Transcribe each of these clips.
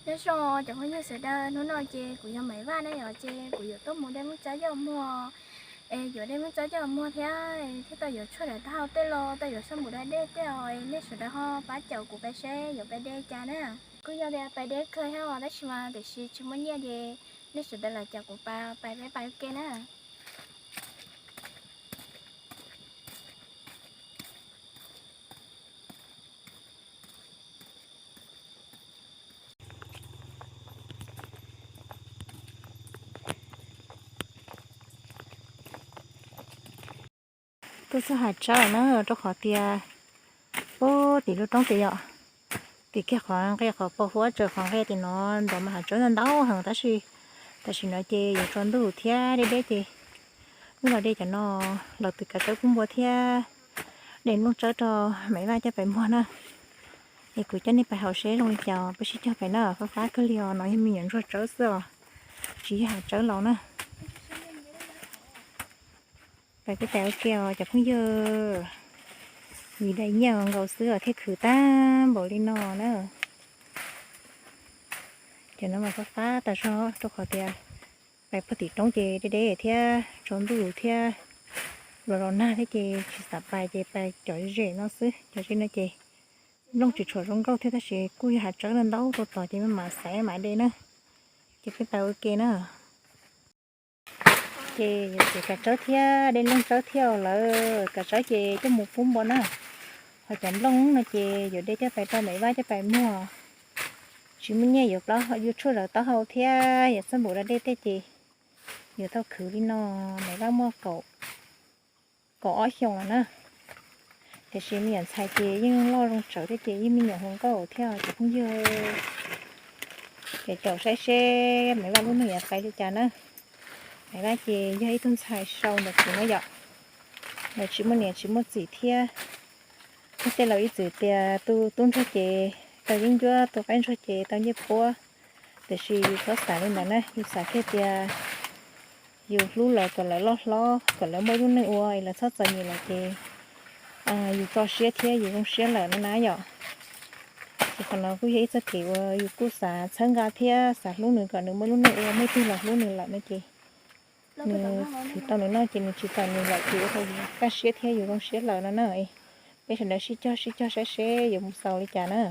Nyob zoo cov phooj ywg sawv daws, hnub no ces kuv yog Maiv Vaj na yom, ces kuv yuav tuaj mus de lub tsob yaj muag, es yuav de lub tsob yaj muag thiab, thiab tau yuav tshuaj daim taub hau tej los tau yuav sab npum da dej tej os, nej sawv daws ho pab caum kuv pais seb yuav pais de cas na. Kuj yog tias pais de kawg thiab os, tab sis mas tiam sis tsis muaj nyiaj ces nej sawv daws los caum kuv pais, pais peb pais ua ke na. Tuaj txog hav tsawb na, rau qhov tias pub tim lub roob tim yom, tim kiag qhov nqe qhov pos huab tsaws qhov nqe tim no nrov mas hav tsawb ntau ntau heev tab sis tam sim no ces yuav tsaus ntuj thiab deb deb ces wb los de cov no, los twm kav tsawb kub npua thiab de nplooj tsawb rau Maiv Vaj coj pais muag na. Es kuv coj nej pais haus seb zoo li cas, peb sib cog pais na, fab fab kawg li os, no yog me nyuam ntsuag tsawb xwb os, tsis yog hav tsawb laus na. Pais peb pais ua ke os cov phooj ywg, vim daim nyiaj nkaus xwb os thiaj khwv tag npaum li no na. Cov no mas fab fab tas zog rau qhov tias pais puag tim roob ces deb deb thiab tsaus ntuj thiab los los nag thiab ces tsis xav pais ces pais cov zem no xwb. Cov zem no ces nplooj tsis tshua zoo nkauj thiab tab sis kuj yog hav tsawb ntau ntau tuaj tos ces maj mam xaiv mam de na. Ces peb pais ua ke na. Ces yuav twm kav tsawb thiab de nplooj tsawb thiab lawm, kav tsawb ces coj mus pub npua na. Ho cov nplooj no ces yuav de coj pais rau Maiv Vaj coj pais muag. Tsis muaj nyiaj yuav plaub hau, yuav tshuaj zaws taub hau thiab yuav txhaj npum da dej tej ces yuav tau khwv li no. Maiv Vaj muaj kaum, kaum ob xyoos lawm na. Tiam sis me nyuam ntxhais ces yeej loj zoo tsawv thiab ces yeej me nyuam hluas nkauj thiab cov phooj ywg. Ces caum saib seb Maiv Vaj lub neej yuav pais li cas na. Maiv Vaj ces yog ib tug ntxhais sau ntawm kuv na yom, lawv tsis muaj niam tsis muaj txiv thiab. Tej laus ib txwm tias tu tub ntsuag ces tau yeeb ncuab, tu qaib ntsuag ces tau ncej puab. Tiam sis yus txhob xav li ntawd na, yus xav kiag tias yus hlub lawv kom lawv loj hlob, kom lawv muaj ib lub neej ua es lawv txhob txom nyem lawm ces yus tso siab thiab yus zoo siab lawm no na yom. Ces qhov no kuj yog ib txoj kev uas yus kuj xav txhawb nqa thiab xav hlub nws kom nws muaj lub neej ua, muaj ib tug los hlub nws lawm no ces nws khwv tau nws noj ces nws tsis txom nyem lawm ces ua rau yus kaj siab thiab yus zoo siab lawm no na. Peb sawv daws sib cog sib cog saib seb yuav mus xaus li cas na.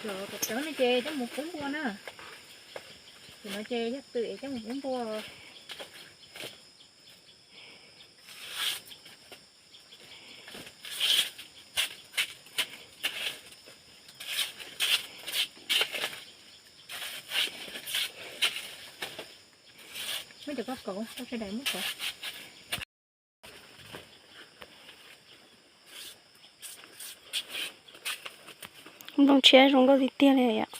Cov kav tsawb no ces coj mus pub npua na. Cov no ces yog twm es coj mus pub npua. Muab cov koj kauv, koj sawv daws muab kauv. Nplooj tshiab zoo nkauj tiag tiag li yom.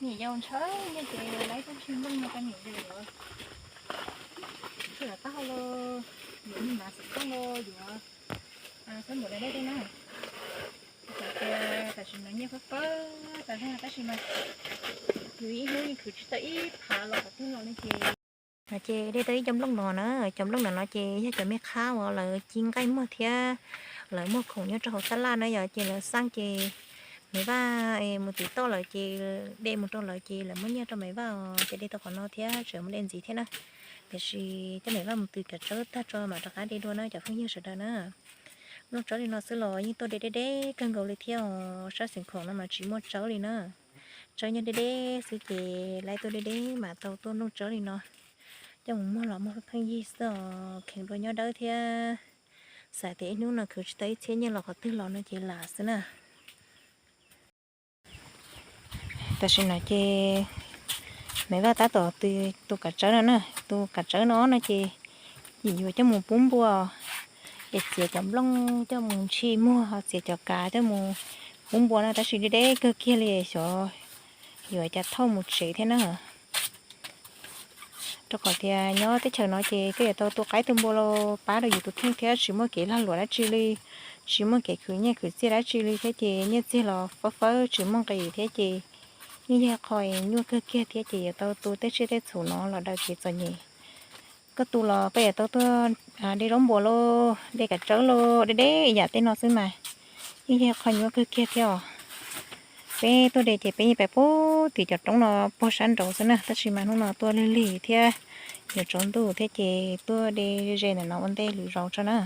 Niam yau ntshaw nyiaj ces lawv tuaj ntsig nplooj no rau niam yau yuav, ntshaw los tau los yuav me mas xwm txheej los yuav xab npum dab dej tej na. Tam sim no nyiaj fab fab tas zog tab sis mas yus ib hnub yeej khwv tsis tau ib phav los qhov twg los li ces. Ces de tau ib co nplooj no na, cov nplooj no no ces yog cov me qhab uas lawv ci nqaij muag thiab lawv muag khoom nyob rau hauv sab laj na yom, ces lawv xaj ces Maiv Vaj mus tim toj lawm ces de mus rau lawv ces lawv muab nyiaj rau Maiv Vaj os, ces de tau qhov no thiab tseem mus de ntxiv thiab na. Tiam sis coj Maiv Vaj mus tw kav tsawb tag tso mam rov qab de dua na cov phooj ywg sawv daws na. Nplooj tsawb li no xwb los yeej tuaj de deb deb kawg nkaus li thiab os, sab xeev khoom no mas tsis muaj tsawb li na. Tsawb nyob deb deb xwb ces lawv tuaj de deb mam tau tuaj nplooj tsawb li no. Coj mus muag los muag pheej yig xwb os, kheev dua nyob dawb thiab. Xav tias ib hnub no khwv tsis tau ib txhiab nyiaj los qhov twg los no ces lam xwb na. Tam sim no ces Maiv Vaj tab tom tw tus kav tsawb no na, tus kav tsawb no no ces yim yuav coj mus pub npua, es txiav cov nplooj coj mus ntshis muag, txiav cov kav coj mus pub npua na, tab sis deb deb kawg kiag li xyov yuav cas thauj mus tsev thiab na. Rau qhov tias nyob teb chaws no ces koj yuav tau tu qaib tu npua los pab rau yus tus kheej thiab tsis muaj kev lag luam dab tsi li, tsis muaj kev khwv nyiaj khwv txiaj dab tsi li thiab ces nyiaj txiag los fawb fawb tsis muaj nqis thiab ces yeej yog qho nyuaj kawg kiag thiab ces yuav tau tu tej tsiaj tej txhu no los daws kev txom nyem. Koj tu los koj yuav tau tuaj de zaub npua lauj, de kav tsawb lauj, deb deb yam tej no xwb mas yeej yog qho nyuaj kawg kiag thiab os. Peb tuaj de ces peb yeej pais pub tim cov roob no puag sab nraud xwb na, tab sis mas hnub no tuaj lig lig thiab yuav tsaus ntuj thiab ces tuaj de ze ntawm no ua ntej lwm zaus tso na.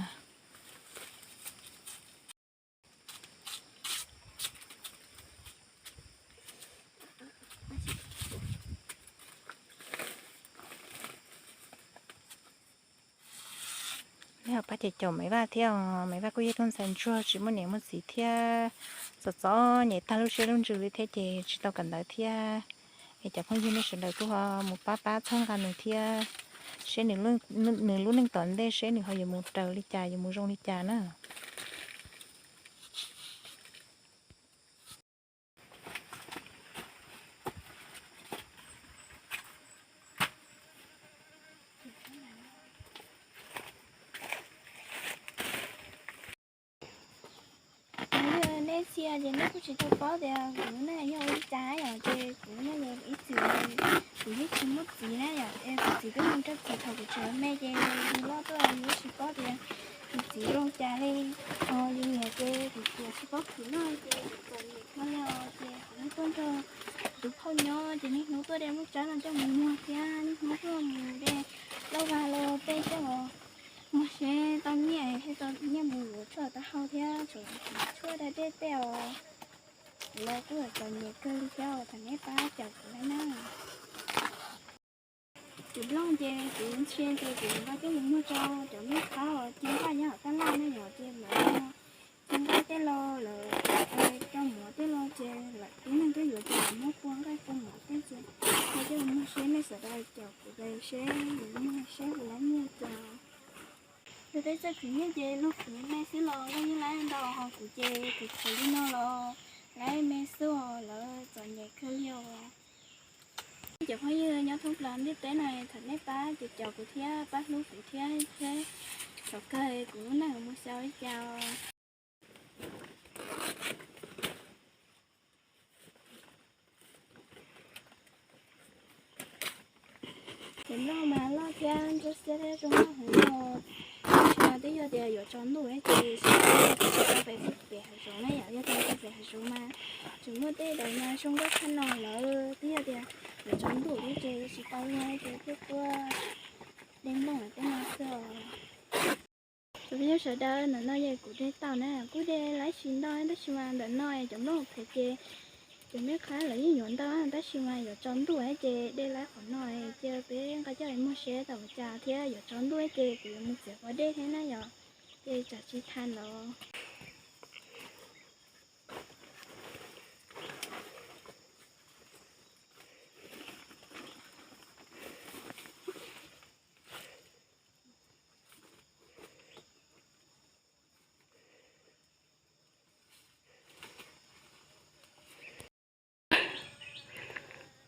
Neb ho pab ces caum Maiv Vaj thiab os, Maiv Vaj kuj yog tus ntxhais ntsuag tsis muaj niam muaj txiv thiab, txom txom nyem tag lub siab lub ntsws li thiab ces tsis tau kawm ntawv thiab. Es cov phooj ywg nej sawv daws kuj ho mus pab pab txhawb nqa nws thiab, seb nws lub neej tom ntej seb nws ho yuav mus raws li cas yuav mus zoo li cas na. Tej txhia ces nej kuj tsis tau paub tias kuv lub neej yog ua li cas yom, ces kuv lub neej yog ib txwm kuv yeej tsis muaj txiv na yom, es kuv txiv twb mus nrog txiv thaum kuv tseem me ces yus loj tuaj yus yeej tsis paub tias kuv txiv zoo cas li. Ho yus niam ces kuv txiv tsis paub khwv noj ces kuv txom nyem kawg li os, ces kuv yeej tuaj nrog tus phauj nyob ces niaj hnub tuaj de muaj tsab no coj mus muag thiab niaj hnub tuaj mus de lauj vag los tej coj los muag seb tau nyiaj thiab tau nyiaj mus yuav tshuaj taub hau thiab tshuaj da dej tej os. Kuv los kuj txom nyem kawg li thiab, thov nej pab caum kuv na. Cov nplooj ces kuv ntsia ces kuv nqa coj mus muag rau cov mej qhab uas ci nqaij nyob hauv tab laj na yom, ces lawv ci nqaij tej los lawv rau mov tej los ces lawv tib neeg twb yuav ces lawv muab pua nqaij pua mov tej ces nqa coj mus muag seb nej sawv daws caum kuv seb kuv muag seb kuv lab nyiaj cas. Yog peb txawj khwv nyiaj ces luag khwv me xwb los luag yeej lab ntau, ho kuv ces kuv khwv li no los lab me xwb os, lawv txom nyem kawg li os. Cov phooj ywg nyob thoob plaws ntiaj teb no, thov nej pab caum kuv thiab pab hlub kuv thiab, thiab txhob kawg kuv lub neej mus xyaw li cas. Cov nplooj mas loj thiab ntsuab xiab thiab zoo nkauj heev li. Tab sis mas twb yog tias yuav tsaus ntuj ces tsis tau pem hav zoov na yom, yog tias tau pem hav zoov mas tseem muaj tej daim mas zoo nkauj tshaj no lawm, twb yog tias yuav tsaus ntuj thiab ces tsis tau li ces thiaj tuaj de nplooj tej no xwb os. Cov phooj ywg sawv daws, ntawm no yog kuv de tau na, kuj de lab tsis ntau tab sis mas ntawm no cov nplooj phem ces cov mej qhab lawv yeej yuav ntau tab sis mas yuav tsaus ntuj ces de lab qhov no ces peb nqa coj muag seb tau ua cas thiab yuav tsaus ntuj ces kuv yuav mus txiav quav dej thiab na yom, ces tsam tsis tag los.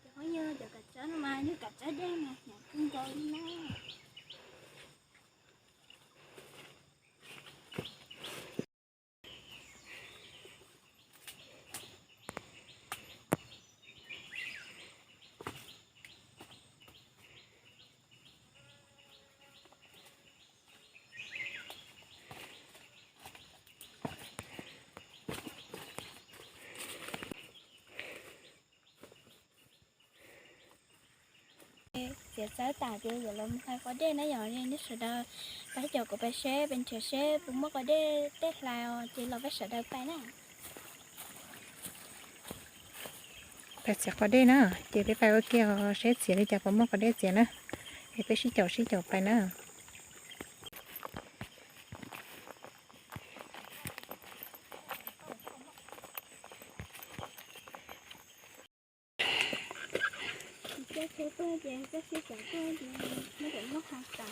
Cov phooj ywg, cov kav tsawb no mas yog kav tsawb dej mas hnyav kawg nkaus li na. Txiav txawb tas ces yuav los mus hlais quav dej na yom, nej sawv daws pab caum kuv pais seb pes nrhiav seb puas muaj quav dej tej hlais os, ces los peb sawv daws pais na. Pais txiav quav dej na, ces peb pais ua ke os, seb txiav li cas puas muaj quav dej txiav na, es peb sib caum sib caum pais na. Coj tsheb tuaj ces coj sib caum tuaj ces muab cov nplooj hlais tas.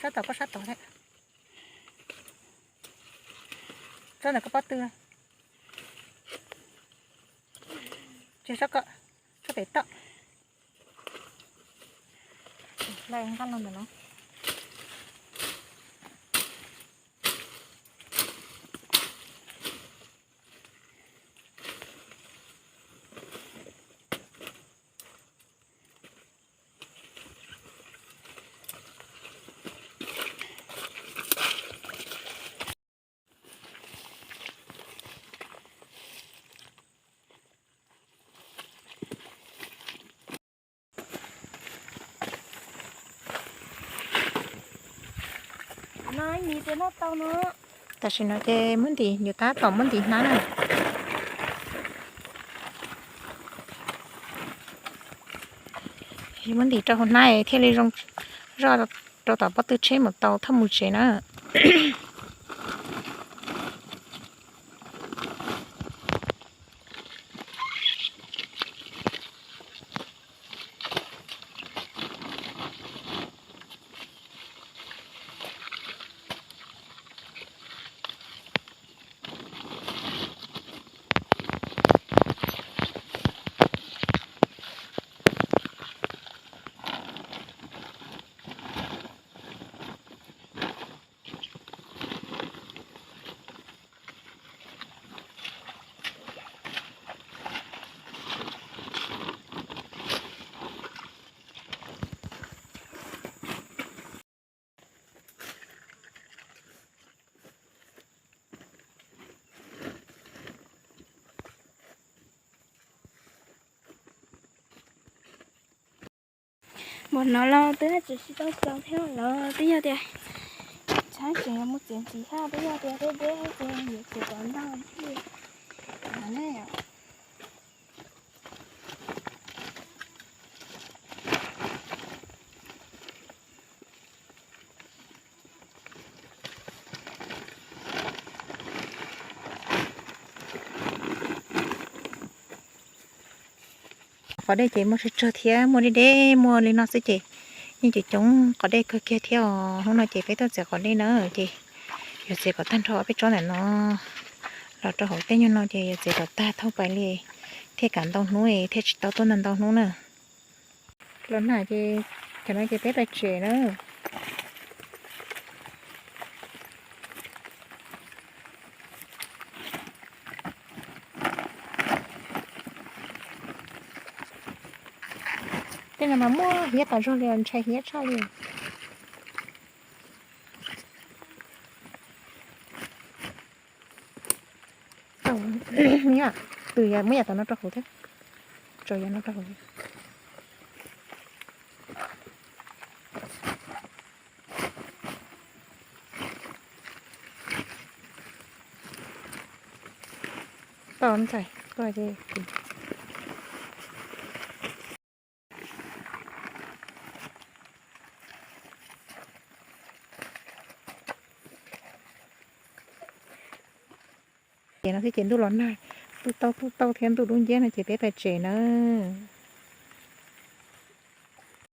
Tsob tom koj sab tod thiab. Tsob ntawm koj pob tw. Tsob, tsob pem toj. Lawv nqa los ntawm no. Tam sim no ces muab ntim, yuav tab tom muab ntim hnab na. Muab ntim rau hauv hnab thiaj li zoo zoj rau tom pob tw tsheb mus tau thauj mus tsev na. Npaum no los twb tseem tsis tau txaus thiab los twb yog tias tshaib tseem yuav mus txiav ntxiv thiab, twb yog tias deb deb ces yuav txiav kom nag thiab. Qos dej ces muaj tsawg tsawg thiab muaj deb deb muaj li no xwb ces yeej coob coob qos dej kawg kiag thiab os. Hnub no ces peb tuaj txiav qos dej na ces yuav txiav kom tag nrho peb tsob ntawm no los rau hauv tej nyuag no ces yuav txiav kom tag thauj pais li thiaj kam ntau hnub thiaj tsis tau tuaj ntau ntau hnub na. Los nag ces cov no ces peb pais tsev na. Tej no mas muaj hiav tas zog li, ntshai hiav tshaj li. Tau, twb muab yam tom no rau hauv thiab, tso yam no rau hauv. Tau ntxhais, koj ces ces no thiab ces ntuj los nag, ntuj tauj ntuj tauj thiab ntuj dub nciab no ces peb pais tsev nawb.